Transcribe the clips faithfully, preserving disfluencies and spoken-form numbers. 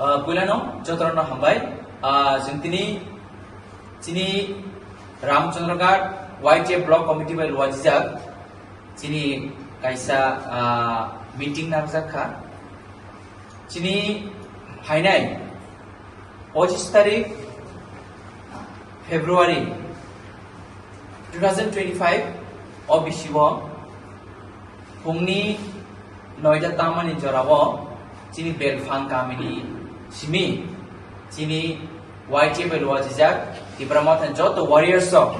Ah, puilano jotorokno hambai. Ah, chwng tini chini Ramchandraghat Y T F Block Committee bai luajijak chini kaisa, ah, meeting narwkjak kha. Chini phainai pochis tarik February two thousand twenty-five o bisingo phungni noita tamani jorao chini Belphang kamini simi chini Y T F bai luajijak Tipra Mothani joto warriors rok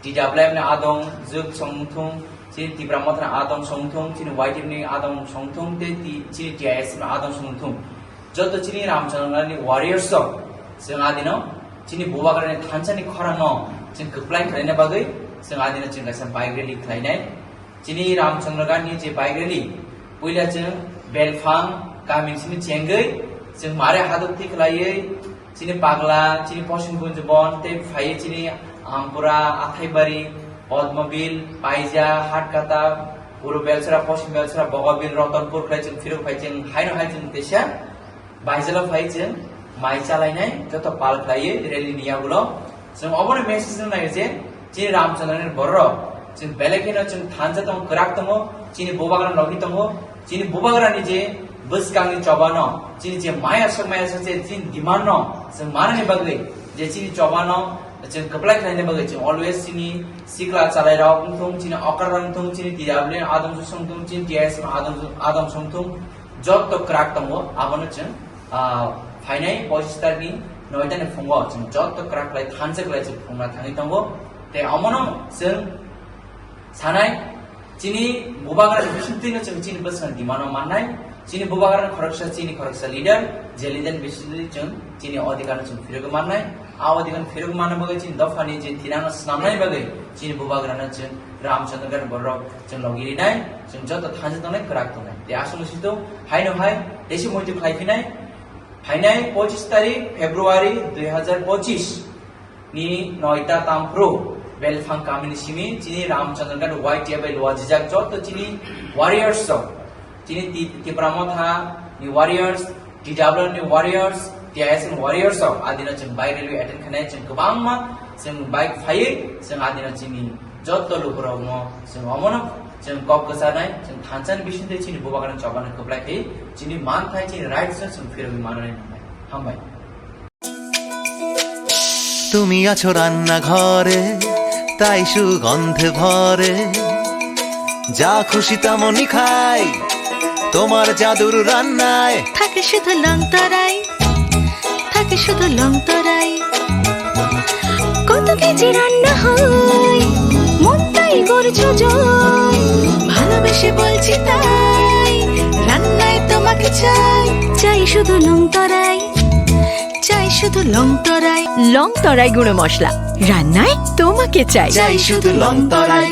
T W F ni adong juk songthung, chini Tipra Mothani adong songthung, chini Y T F ni adong songthung, tei ti-, chini T I S ni adong songthung. Joto chini Ramchandraghat ni warriors rok, chwng adino chini bubagrani thansa ni khorang no chwng kwplai khlaina bagwi chwng adino chwng kaisa bike rally khlainai. Chini Ramchandraghat ni je bike rally, puila chwng Belphang kamini simi chengwi chwng mare haduk thik khlaiwi chini Pagla, chini Posim Gunjubon tei phaiwi chini Ampura, Athaibari, Podmobil, Paija, Hatkata, Puru Belsara, Posim Belsara, Bogobil, Rotonpur khlai chwng phirok phai chwng haino hai chwng teisa Baijalo phai chwng mai chalainai joto pal khlaiwi rally ni yagulo. Chwng obono message rwna nai je chini Ramchandraghat ni bororok chwng belai kheno chwng thansa tongo, kwrak tongo, chini bubagra logi tongo, chini bubagrani je bwskangni chobano chini je maya sok maya sok je chini demand no chwng manani bagwi je chini chobano chwng kwplai khlaina bagwi chwng always chini sikla chalairok wngthung, chini okra rok wngthung, chini T W F ni adong songthung, chini T I S ni adong, adong songthung, joto kwrak tongo, abono chwng, ah, phainai pochis tarikni noita ni phungo chwng joto kwrak khlai thansa khlai chwng phungna thangwi tongo. Tei omono chwng sanai, chini bubagrani bisingtwino chwng chini bwskango demand-o mannai, chini bubagrani khoroksa chini khoroksa leader, je leader bisingtwi chwng chini odhikarno chwng phirogwi mannai. A odhikar phirogwi manna bagwi chini dophani je thinangno swnamnani bagwi chini bubagrano chwng Ramchandraghat bororok chwng logi rinai, chwng joto thansa tongnai, kwrak tongnai. Tei aswk sito haino hai teisa muitu khlai phinai, phainai pochis tarik February dui hazar pochis ni noita tamphru Belphang kamini simi chini Ramchandraghat Y T F bai luajijak joto chini warriors rok, chini Ti-, Tipra Motha ni warriors, T W F ni warriors, T I S ni warriors rok adino chwng bike rally attend khainai, chwng kwbangma chwng bike phaiwi chwng adino chini joto lukurokno chwng omono chwng kok kwcharnai, chwng thansa ni bisingtwi chini bubagrani chobano kwplai khe chini manthai chini rights no chwng phirogwi mananai nangnai. Hambai. তুমি আছো রান্নাঘরে, তাই সুগন্ধে ভরে। যা খুশি তেমনই খাই, তোমার জাদুর রান্নায়। থাকে শুধু লং তরাই, থাকে শুধু লং তরাই। কত কেজি রান্না হয়, মনটাই করছো জয়। ভালোবেসে বলছি তাই, রান্নায় তোমাকে চাই। চাই শুধু লং তরাই, চাই শুধু লং তরাই। লং তরাই গুঁড়ো মশলা, রান্নায় তোমাকে চাই। চাই শুধু লং তরাই।